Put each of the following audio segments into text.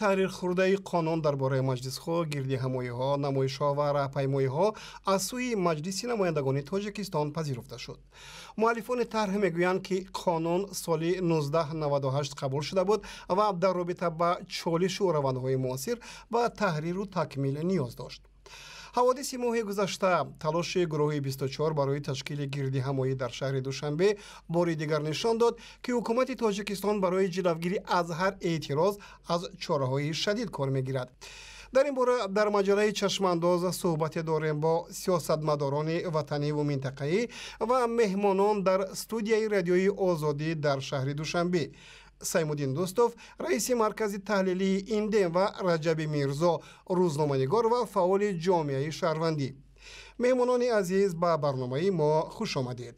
Таҳрирхӯрдаи қонун дар бораи маҷлисҳо, гирдиҳамоиҳо, намоишҳо ва раҳпаймоиҳо аз сӯи Маҷлиси намояндагони Тоҷикистон пазируфта шуд. Муаллифони тарҳ мегӯянд, ки қонун соли 1998 қабул шуда буд ва дар робита ба чолишу равандҳои муосир ба таҳриру такмил ниёз дошт. Ҳаводиси моҳи гузашта, талоши гурӯҳи 24 барои ташкили гирдиҳамоӣ дар шаҳри Душанбе бори дигар нишон дод, ки ҳукумати Тоҷикистон барои ҷилавгирӣ аз ҳар эътироз аз чораҳои шадид кор мегирад. Дар ин бора дар маҷаллаи «Чашмандоз» суҳбате дорем бо сиёсатмадорони ватаниву минтақаӣ ва меҳмонон дар студияи Радиои Озодӣ дар шаҳри Душанбе: Саймуддин Дӯстов, раиси маркази таҳлилии «Индем», ва Раҷаби Мирзо, рӯзноманигор ва фаъоли ҷомеаи шаҳрвандӣ. Меҳмонони азиз, ба барномаи мо хуш омадед.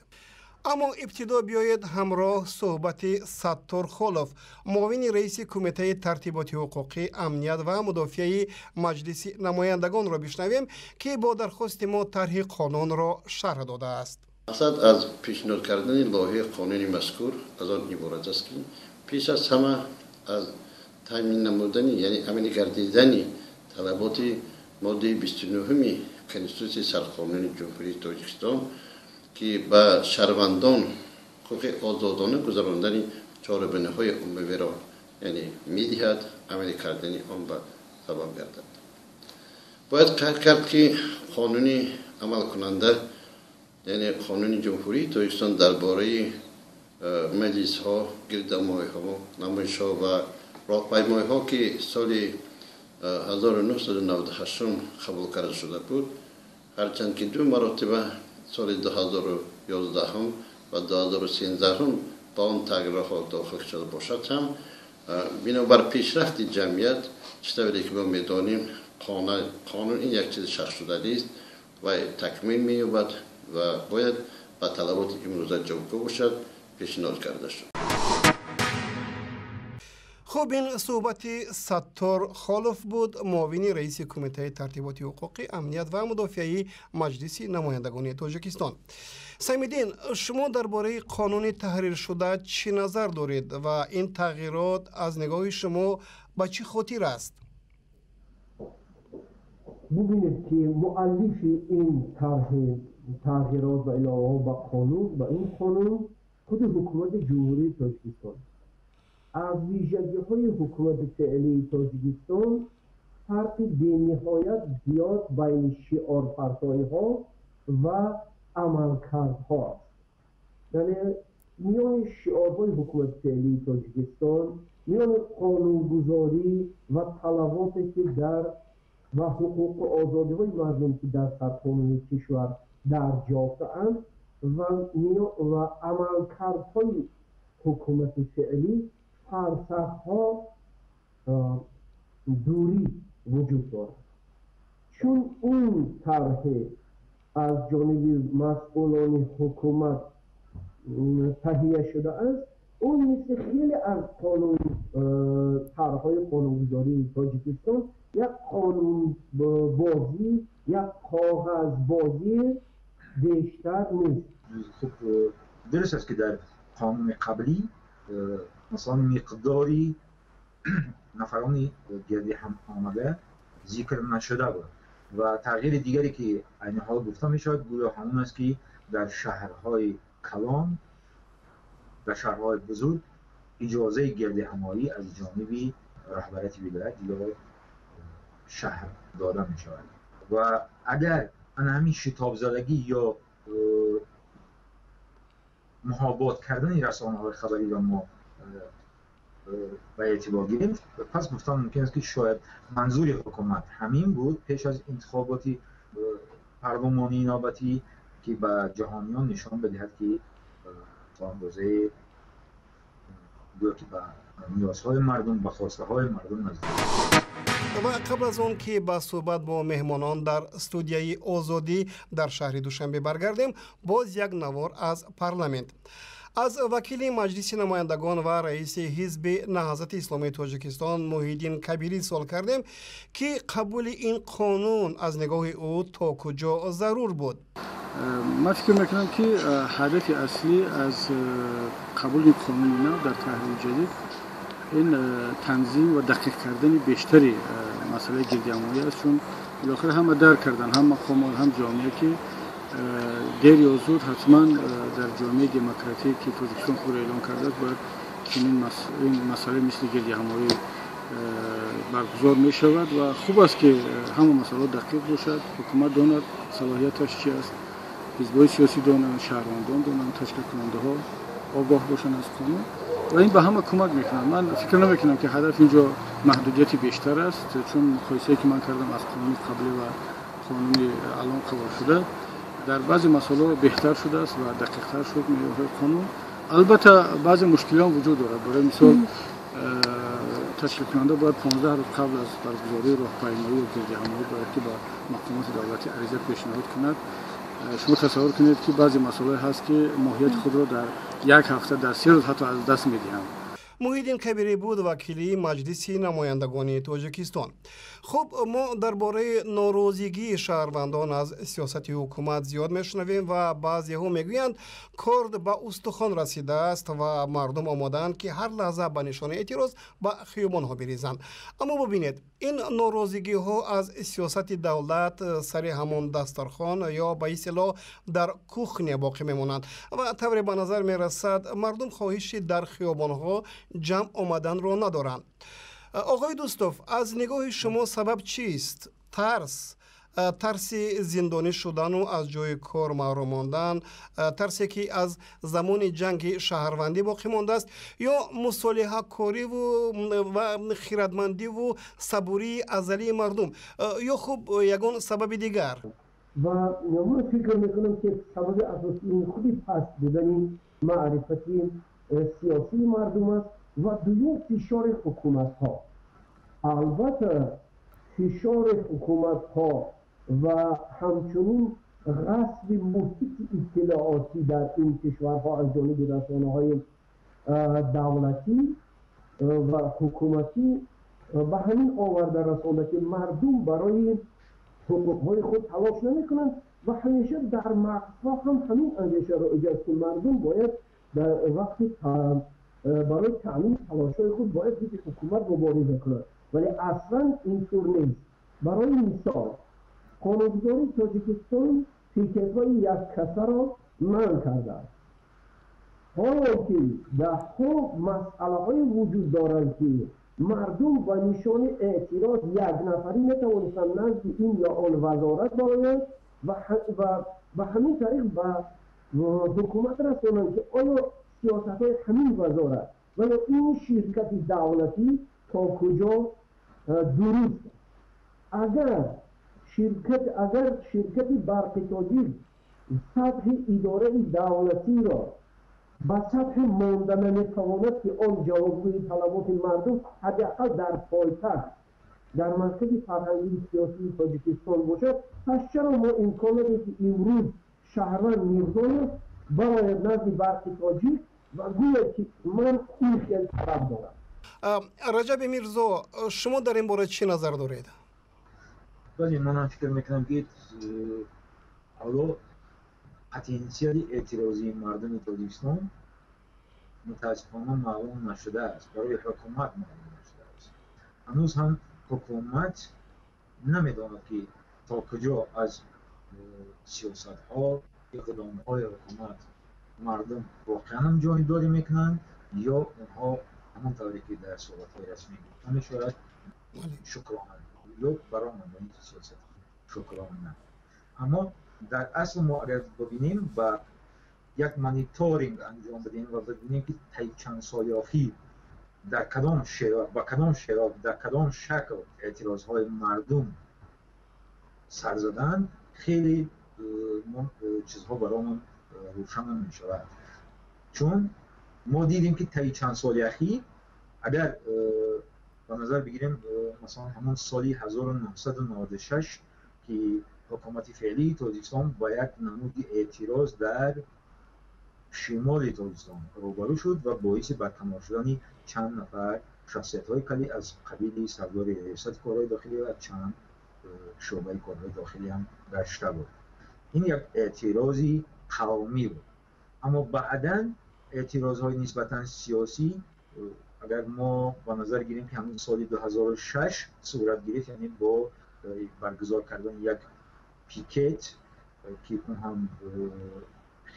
Аммо ибтидо биёед ҳамроҳ суҳбати Саттор Холов, муовини раиси Кумитаи тартиботи ҳуқуқӣ, амният ва мудофиаи Маҷлиси намояндагонро бишнавем, ки бо дархости мо тарҳи қонунро шарҳ додааст. Мақсад аз пешниҳод кардани лоиҳаи қонуни мазкур аз он иборат аст, ки пеш аз ҳама аз таъмин намудани, яъне амалӣ гардидани талаботи моддаи 29-уми Конститутсияи Сарқонуни Ҷумҳурии Тоҷикистон, ки ба шаҳрвандон ҳуқуқи озодона гузарондани чорабиниҳои оммавиро, яъне, медиҳад, амалӣ кардани он ба сабаб гардад. Бояд қайд кард, ки қонуни амалкунанда, яъне Қонуни Ҷумҳурии Тоҷикистон дар бораи маҷлисҳо, гирдамоиҳо, намоишҳо ва роҳпаймоиҳо, ки соли 1998 қабул карда шуда буд, ҳарчанд ки ду маротиба, соли 2011 ва 2013, ба он тағйиротҳо дохил шуда бошад ҳам, бинобар пешрафти ҷамъият, чӣ тавре ки мо медонем, қонун ин як чизи шахсшуда нест ва такмил меёбад ва бояд ба талаботи имрӯза ҷавобгӯ бошад, пешниҳод карда шуд. Хуб, ин суҳбати Саттор Холов буд, муовини раиси Кумитаи тартиботи ҳуқуқӣ, амният ва мудофиаи Маҷлиси намояндагони Тоҷикистон. Самиддин, шумо дар бораи қонуни таҳриршуда чӣ назар доред ва ин тағйирот аз нигоҳи шумо ба чӣ хотир аст? Бубинед, ки муаллифи ин тарҳи тағйирот ва иловаҳо ба қонун, ба ин қонун, худи ҳукумати Ҷумҳурии Тоҷикистон. Аз вижагиҳои ҳукумати феълии Тоҷикистон фарқи бениҳоят зиёд байни шиорпартоиҳо ва амалкардҳо аст. Яъне миёни шиорҳои ҳукумати феълии Тоҷикистон, миёни қонунгузорӣ ва талаботе ки дар ва ҳуқуқу озодиҳои мардум, ки дар сарқонуни кишвар дарҷ ёфтаанд, ва амалкардҳои ҳукумати феълӣ фарсахҳо дурӣ вуҷуд дорад. Чун ин тарҳе аз ҷониби масъулони ҳукумат таҳия шудааст, он мисли хеле аз қонун тарҳҳои қонунгузории Тоҷикистон як қонунбозӣ, як коғазбозӣ бештар нест. Хуб, дуруст аст, ки дар қонуни қаблӣ, масалан, миқдори нафарони гирди ҳам омада зикр нашуда буд ва тағйири дигаре, ки айни ҳол гуфта мешавад, гӯё ҳамон аст, ки дар шаҳрҳои калон, дар шаҳрҳои бузург иҷозаи гирдиҳамоӣ аз ҷониби раҳбарияти вилоят ё шаҳр дода мешавад. Ва агар ана ҳамин шитобзадагӣ ё муҳобот кардани расонаҳои хабариро мо ба эътибор гирем, пас гуфтан мумкин аст, ки шояд манзури ҳукумат ҳамин буд пеш аз интихоботи парлумонии навбатӣ, ки ба ҷаҳониён нишон бидиҳад, ки то андозаи гӯё ки ба ниёзҳои мардум, ба хостаҳои мардум наздик. Ва қабл аз он ки ба суҳбат бо меҳмонон дар студияи Озодӣ дар шаҳри Душанбе баргардем, боз як навор аз парламент. Аз вакили Маҷлиси намояндагон ва раиси Ҳизби Наҳзати Исломии Тоҷикистон Муҳиддин Кабирӣ суол кардем, ки қабули ин қонун аз нигоҳи ӯ то куҷо зарур буд. Ман фикр мекунам, ки ҳадафи аслӣ аз қабули қонуни нав дар таҳрири ҷадид Ин танзим ва дақиқ кардани бештари масъалаи гирдиҳамоӣ аст, чун билохира ҳама дарк карданд, ҳам мақомот, ҳам ҷомеа, ки дер ё зуд ҳатман дар ҷомеаи демократӣ, ки Тоҷикистон худро эълон кардааст, бояд чунин ин масъалаи мисли гирдиҳамоӣ баргузор мешавад. Ва хуб аст, ки ҳама масъалаҳо дақиқ бошад, ҳукумат донад салоҳияташ чи аст, ҳизбҳои сиёсӣ донанд, шаҳрвандон донанд, ташкилкунандаҳо огоҳ бошанд аз қонун ва ин ба ҳама кӯмак мекунад. Ман фикр намекунам, ки ҳадаф инҷо маҳдудияти бештар аст, чун муқоисае ки ман кардам аз қонуни қаблӣ ва қонуни алон қабулшуда, дар баъзе масъалаҳо беҳтар шудааст ва дақиқтар шуд меъёрҳои қонун. Албатта, баъзе мушкилиҳам вуҷуд дорад. Барои мисол, ташкилкунанда бояд 15 рӯз қабл аз баргузории роҳпаймоӣ ё гирдиҳамоӣ бояд ки ба мақомоти давлатӣ ариза пешниҳод кунад. Шумо тасаввур кунед, ки баъзе масъалаҳое ҳаст, ки моҳияти худро дар як ҳафта, дар 3 рӯз ҳатто аз даст медиҳанд. Муҳиддин Кабирӣ буд, вакили Маҷлиси намояндагони Тоҷикистон. Хуб, мо дар бораи норозигии шаҳрвандон аз сиёсати ҳукумат зиёд мешунавем ва баъзеҳо мегӯянд, корд ба устухон расидааст ва мардум омодаанд, ки ҳар лаҳза ба нишонаи эътироз ба хиёбонҳо бирезанд. Аммо бубинед, ин норозигиҳо аз сиёсати давлат сари ҳамон дастархон ё ба истилоҳ дар кухня боқӣ мемонанд ва тавре ба назар мерасад, мардум хоҳиши дар хиёбонҳо ҷамъ омаданро надоранд. Оғои Дӯстов, аз нигоҳи шумо сабаб чист? Тарс, тарси зиндонӣ шудану аз ҷои кор маҳрум мондан, тарсе ки аз замони ҷанги шаҳрвандӣ боқӣ мондааст, ё мусолиҳакориву ва хирадмандиву сабурии азалии мардум, ё хуб, ягон сабаби дигар? Ва ман фикр мекунам, ки сабаби асосии худи паст будани маърифати сиёсии мардум аст ва дуюм, фишори ҳукуматҳо. Албатта, фишори ҳукуматҳо ва ҳамчунин ғасби муҳити иттилоотӣ дар ин кишварҳо аз ҷониби расонаҳои давлатӣ ва ҳукуматӣ ба ҳамин оварда расонда, ки мардум барои ҳуқуқҳои худ талош намекунанд ва ҳамеша дар мағзҳо ҳам ҳамин андешаро эҷод, ки мардум бояд дар вақти барои таъмини талошҳои худ бояд зидди ҳукумат мубориза кунад. Вале аслан интур нест. Барои мисол, қонунгузории Тоҷикистон пикетҳои яккасаро манъ кардааст, ҳоло ки даҳҳо масъалаҳое вуҷуд доранд, ки мардум ба нишони эътироз якнафарӣ метавонистанд назди ин ё он вазорат бароянд ва ба ҳамин тариқ ба ҳукумат расонанд, ки оё сиёсатҳои ҳамин вазорат ва ё ин ширкати давлатӣ то куҷо дуруст. Агар ширкати Барқи Тоҷик сатҳи идораи давлатиро ба сатҳи монда наметавонад, ки он ҷавобгӯи талаботи мардум ҳадди ақал дар пойтахт, дар маркази фарҳангии сиёсии Тоҷикистон бошад, пас чаро мо имкон надорем, ки имрӯз шаҳрванд Мирзоев барояд назди Барқи Тоҷик ва гӯяд, ки ман ин хел талаб дорам? Раҷаби Мирзо, шумо дар ин бора чӣ назар доред? Бале, манам фикр мекунам, ки ҳоло потенсиали эътирозии мардуми Тоҷикистон мутаассифона маълум нашудааст, барои ҳукумат маълум нашудааст. Ҳанӯз ҳам ҳукумат намедонад, ки то куҷо аз сиёсатҳо, иқдомҳои ҳукумат мардум воқеан ҳам ҷонибдорӣ мекунанд ё онҳо ҳамон тавре ки дар суҳбатҳои расмӣ гуфта мешавад, шукрона ё баромадани сиёсат шукрона. Аммо дар асл мо агар бибинем ба як мониторинг анҷом бидем ва бибинем, ки таи чанд соли охир дар кадом шева, ба кадом шева, дар кадом шакл эътирозҳои мардум сар заданд, хеле чизҳо баромон рӯшан мешавад. Чун мо дидем, ки таи чанд соли ахир, агар ба назар бигирем, масалан, ҳамон соли 1996, ки ҳукумати феълии Тоҷикистон ба як намуди эътироз дар шимоли Тоҷикистон рӯбарӯ шуд ва боиси барканор шудани чанд нафар шахсиятҳои калид аз қабили сардори риёсати корҳои дохилӣ ва чанд шӯъбаи корҳои дохилӣ ҳам гашта буд. Ин як эътирози қавмӣ буд. Аммо баъдан эътирозҳои нисбатан сиёсӣ Агар мо ба назар гирем, ки ҳамин соли 2006 сурат гирифт, яъне бо баргузор кардани як пикет, ки он ҳам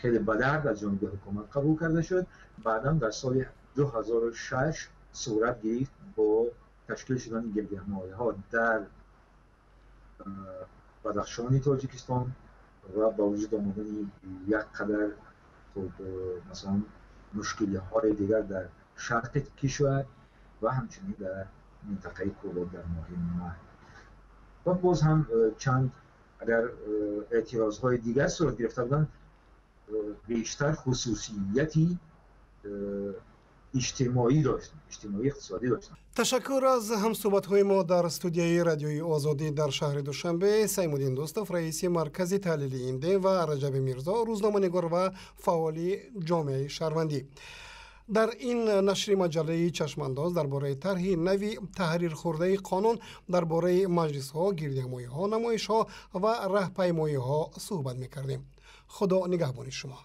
хеле ба дард аз ҷониби ҳукумат қабул карда шуд, баъдан дар соли 2006 сурат гирифт бо ташкил шудани гирдиҳамоиҳо дар Бадахшони Тоҷикистон ва ба вуҷуд омадани як қадар, масалан, мушкилиҳои дигар дар шарқи кишвар ва ҳамчунин дар минтақаи Кӯлоб дар моҳи май. Ва боз ҳам чанд агар эътирозҳои дигар сурат гирифта буданд, бештар хусусияти иҷтимоӣ доштанд, иҷтимоӣ иқтисодӣ доштанд. Ташаккур аз ҳамсӯҳбатҳои мо дар студияи Радиои Озодӣ дар шаҳри Душанбе: Саймуддин Дӯстов, раиси Маркази таҳлили Индем, ва Раҷаби Мирзо, рӯзноманигор ва фаъоли ҷомеаи шаҳрвандӣ. Дар ин нашри маҷаллаи Чашмандоз дар бораи тарҳи нави таҳрирхӯрдаи қонун дар бораи маҷлисҳо, гирдиҳамоиҳо, намоишҳо ва раҳпаймоиҳо суҳбат мекардем. Худо нигаҳбони шумо.